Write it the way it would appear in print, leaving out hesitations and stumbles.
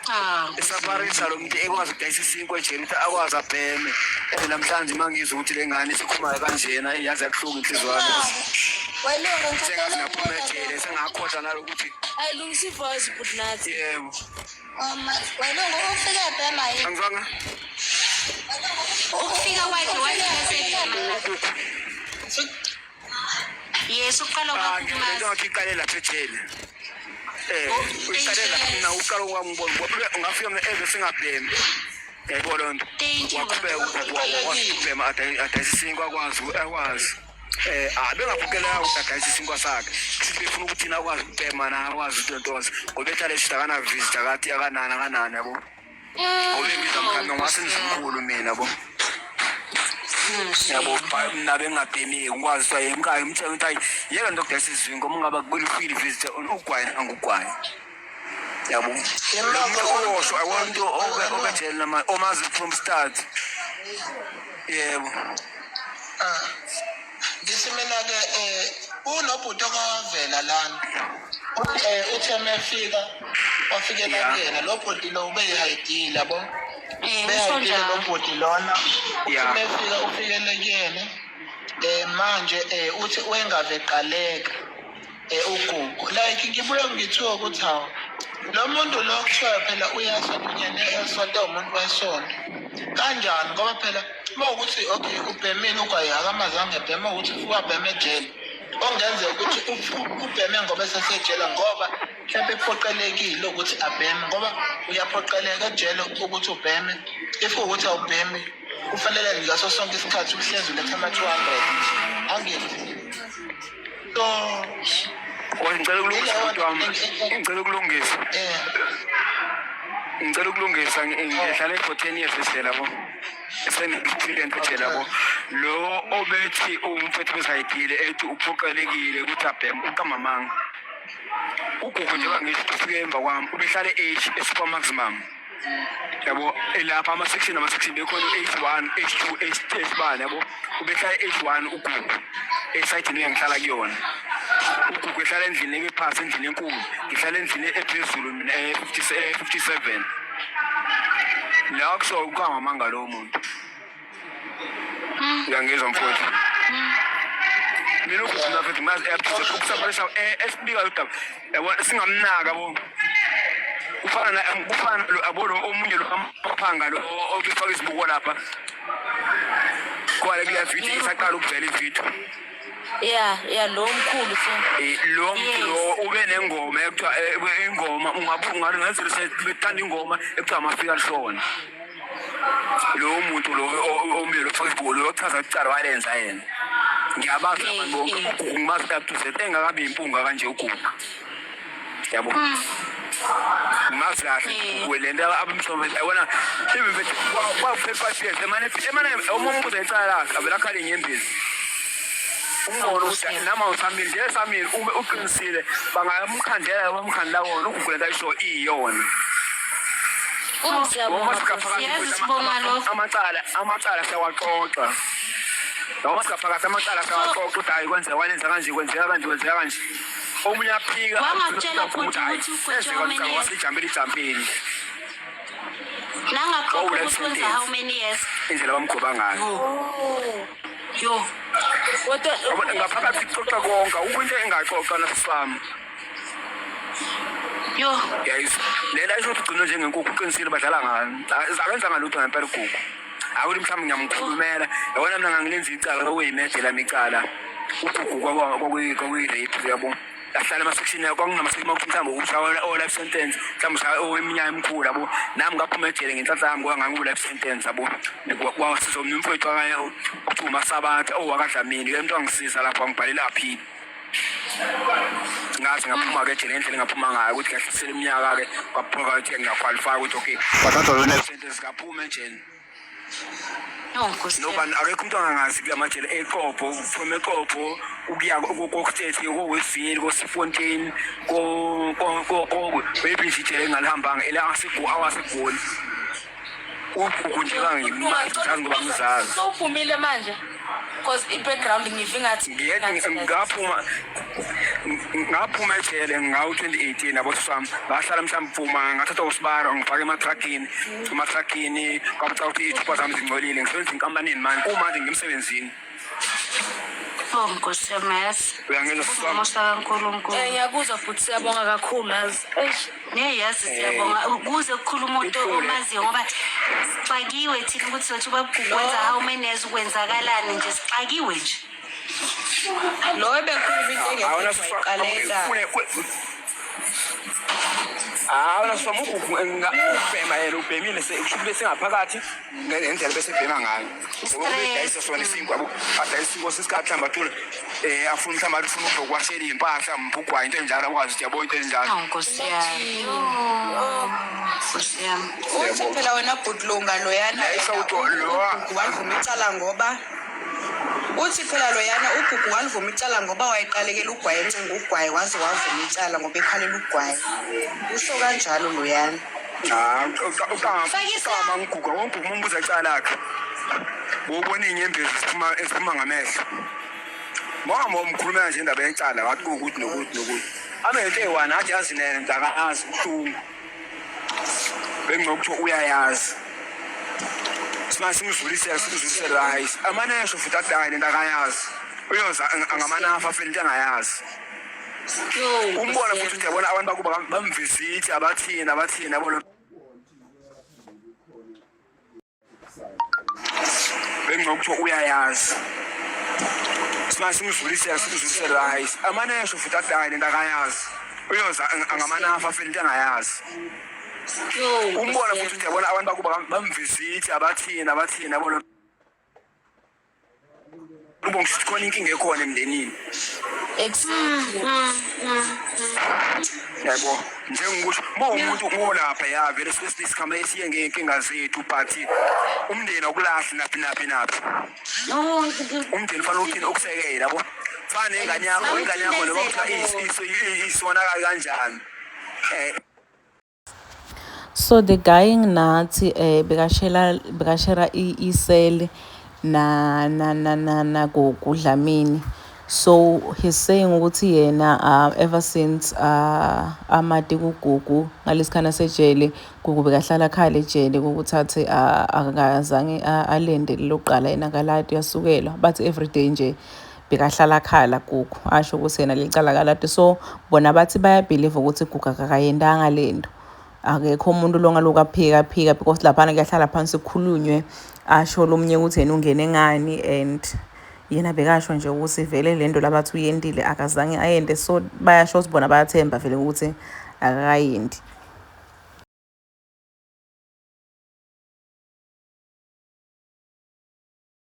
Ah, Isafarisa lo muntu ekwazi ukudayisa isinkwa ejele ukuthi akwazi abheme. And namhlanje uma ngizwa ukuthi le ngane isikhuluma kanjena yaze yabuhlungu inhliziyo yami. Welungu Sengaze ngithathela ngaphuma ukubuza ejele sengakhohlwa nalokuthi ayilungisa ivoice bhuti nathi. yebo. Welungu ufike ebhema yini? Angizwanga? Ukufika kwakhe wafika sebhema. Yes, uqala Ah, kwakho lento ukumazi. yakhe iqale lapha ejele. Eh, Oh, uyiqale lapha yes. mina uqala kwami ngibona ngafika mina eve singabhemi. Yayibona loo nto. Thank you. Waqhubeka wabhema adayisa isinkwa akwazi akwazi. Eh, ah bengaphoqeleka ukuthi adayise isinkwa sakhe. Sithi befuna ukuthi thina akwazi ukubhema na akwazi utontoza. Ngoba ehlale eshithi akana visit akathi akanani akanani yabo. Ngoba engibiza mkhanda ngase ngizimkhulu mina yabo. Yabo mina bengingabhemeki ngikwazi ukuthi hayi mkhaya ngimtshela ukuthi hayi yeka nto kudayisa izinkwa uma ungaba kulifile visit ugwayi angugwayi. Yabo. Lo muntu oyosho awumuntu obejele nama omazi from start. Yebo. Ah, ngithi mina-ke um unobhuti okawavela lana um uthe uma efika wafikela kuyena lo bhuti lo ubeyihayidile yabo Eh, usho beyihayidile lo njalo. bhuti lona uthi Yeah. uma efika ufikele kuyena um manje um uthi wengave qaleka um ugugu like ngibuye ngithiwe ukuthi hawu lo muntu lo kuthiwa phela uyasonta unyene esonto umuntu wesonto kanjani ngoba phela uma ukuthi okay ubhemile ugwayi akamazange ebheme ukuthi wabhema ejele okungenzeka ukuthi ubheme ngoba esesejele ngoba mhlawumbe ephoqelekile ukuthi abheme ngoba uyaphoqeleka ejele ukuthi ubheme if ukuthi awubhemi kufanele ngaso sonke isikhathi uhlezi uletha ama-200 angithi so Kodwa ngicela ukulungisa Yileyo bhuti wami. Ngicela ukulungisa. Ngicela ukulungisa ngihlale for 10 years ejele yabo. Sene-experience ejele yabo. Lo obethi umfethu besayidile ethi uphoqelekile ukuthi abheme uqamba amanga. Ugugu njengoba ngisho ufike emva kwami ubehlale e-H e-super maximum. Yabo elapha ama-section ama-section bekhona u-H1, H2, H bani yabo. Ubehlala e-H1 ugugu esayidini engihlala kuyona. Ugugu ehlala endlini ebephasi endlini enkulu. Ngihlala endlini ephezulu mina e-57. La kusho uqamba amanga lowo muntu. Uyangizwa mfowethu? Mina ugugu mina mfethu ngimazi eyaphisa ukusabalisa esibika udaba. Yabo singamnaka bo. Kufana na kufana lo yabo lo omunye lo amaphanga lo obefaka izibuko lapha. Kwale kule video isaqala ukuvela ivideo. Yeah, lo mkhulu so. Eh, lo muntu Yes. lo ube nengoma ekuthiwa ingoma ungabuka ngathi bethanda ingoma ekuthiwa amafika lishona. Lowo muntu lo omile lo faka isibuko lo ochaza icala walenza yena. Ngiyabazi abantu bonke uGugu ngimazi up to Z engakabi impunga kanje uGugu. Yabo. Ngimazi kahle uGugu le nto abamhlophe yabona even mfethu kwaphela 5 years emane emane uma umbuza icala lakhe avela akhala inyembezi. Umbona ukuthi noma usamile nje samile ube uqinisile bangamkhandela bamkhandela wona uGugu lento ayisho iyona. Oh, siyabonga. Siyazi sibonga lokho. Amacala siyawaxoxa. Noma singaphakathi amacala siyawaxoxa ukuthi hayi kwenzeka walenza kanje kwenzeka kanje kwenzeka kanje. Omunye aphika Wangakutshela futhi ukuthi ugwetshwe how many years? Wasejampile ijampile. Nangaxoxa Wawula ukuthi wenza sentence. how many years? Indlela abamghoba ngayo. Yo. Kodwa Yabona ngaphakathi kuxoxa konke awukho into engaxoxa nasisami. Yo. Yayizwa. Lena ayisho ukuthi ugcinwe njengenkukhu uqinisile badlala ngayo. Akenzanga lutho ngempela uGugu. Awuthi mhlawumbe ngiyamkhulumela. Yabona mina ngangilenza icala kwakuyimede lami icala. Ugugu kwakuyi-rape yabo. Ahlala ema-section kwakunama-section mawukuthi mhlawumbe ushaya o-life sentence mhlawumbe ushaya oweminyaka emikhulu yabo. Nami ngaphuma ejele ngenhlanhla yami ngoba ngangiku-life sentence yabo. Kwasiza omunye umfowethu wakanye okuthiwa uMasabatha owakwaDlamini. Yena umuntu wangisiza lapho wangibhalela appeal. Ngaze ngaphuma-ke ejele ngendlela engaphuma ngayo ukuthi ngehlisele iminyaka-ke kwaphuma ukuthi ngiyakhwalifaya ukuthi okay kwathathwa lo life sentence ngaphuma ejele. Oh, Nkosi. Nobani akekho umuntu angangazi kula majele eqopho from eqopho ukuya ko-State ko-Westville ko-Sefontein ko-webhishi ijele engalihambanga elawaseGoli. Ugugu nje kangimazi ngoba ngizazi. Sowuphumile manje. Cause i-background ngiva ingathi Ngiyethi ngaphuma ejele ngawu-2018, yabo sami. Ngahlala mhlawumbe phuma, ngathatha usibara, ngifake emathrakini, kwabuca ukuthi iy'thupha zami zingcolile. Ngisebenza inkampanini manje, kumanje ngimsebenzini. Oh, Nkosi yami, yazi. Uyangizwa, sisi wami? Umusa kaNkulunkulu. Ngiyakuzwa futhi, siyabonga kakhulu, yazi. Eish. Ne, yazi, siyabonga kuze kukhuluma umuntu Ibuhlungu le. omaziyo, ngoba sixakiwe thina ukuthi sothi ubabugugu wenza how many years, kwenzakalani nje, sixakiwe nje. Lo ebekhuluma into Awona. engekho wayiqaleka. Awona sisi wami, uGugu ubhema yena, ubhemile, kusho ukuthi besengaphakathi ngendlela besebhema ngayo. Ubedayisa sona isinkwa, yabo, adayisa isinkwa sesikhathi, mhlawumbe athole afuna mhlawumbe athi ufuna ukuzokwashela iy'mpahla, mbugwayo, into enjalo, akwazi ukuthi, yabo, into enjalo. Oh, Nkosi yami. Nkosi yami. Uthi phela wena bhuti Lunga loyana La yena isawudo uGugu walivuma icala ngoba uthi phela loyana uGugu walivuma icala ngoba wayeqalekela ugwayi, encenga ugwayi, waze wavuma icala ngoba ekhalela ugwayi. Usho kanjalo loyana. Uqama ngiguga wonke umbuza icala lakhe, bowubona iy'nyembezi ziphuma ngamehlo. Mama umkhulumela nje indaba yecala, wathi kuwukuthi nokuthi nokuthi, abe into eyi-one, athi yazi nene mntakazi, kubuhlungu, benginokuthi uyayazi. Simane simdlulisele, hayi, amane esho futhi athi hayi, lento akayazi, uyoza ngamane afa afele into angayazi. Umbona futhi ukuthi, yabona, abantu bakuba bamvisithi, abathini, abathini, yabona, benginokuthi uyayazi. Simane simdlulisele, hayi, amane esho futhi athi hayi, lento akayazi, uyoza ngamane afa afele into angayazi. Umbona futhi ukuthi, yabona, abantu bakuba bamvisithi, abathini, abathini, yabona, ubonga ukuthi khona inkinga ekhona emndenini. Yabo, njengokusho uma umuntu olapha, ya, vele suke sikhambe esiye ngey'nkinga zethu, but umndeni awukulahli naphi naphi naphi. Umndeni ufanele uthini? Ukusekela, yabo. Fana nengane yakho, ingane yakho noma kuthiwa isonakala kanjani. So the guy enginathi bekashera isele na Gugu Dlamini. So he's saying ukuthi yena ever since amati kuGugu ngalesikhathi sejele, Gugu bekahlala khala ejele ukuthathe akazange alende lokuqala, yena kalati uyasukela, bathi everyday nje bekahlala khala Gugu, asho ukuthi yena licala kalati. So bona bathi bayabelieve ukuthi Gugu akakayendanga lento, akekho umuntu longaloku aphika aphika, because laphana kuyahlala phansi kukhulunywe, asho lomunye ukuthi yena ungene ngani, and yena bekasho nje ukuthi vele lento labathi uyendile akazange ayende. So bayasho ukuthi bona bayathemba vele ukuthi akakayendi.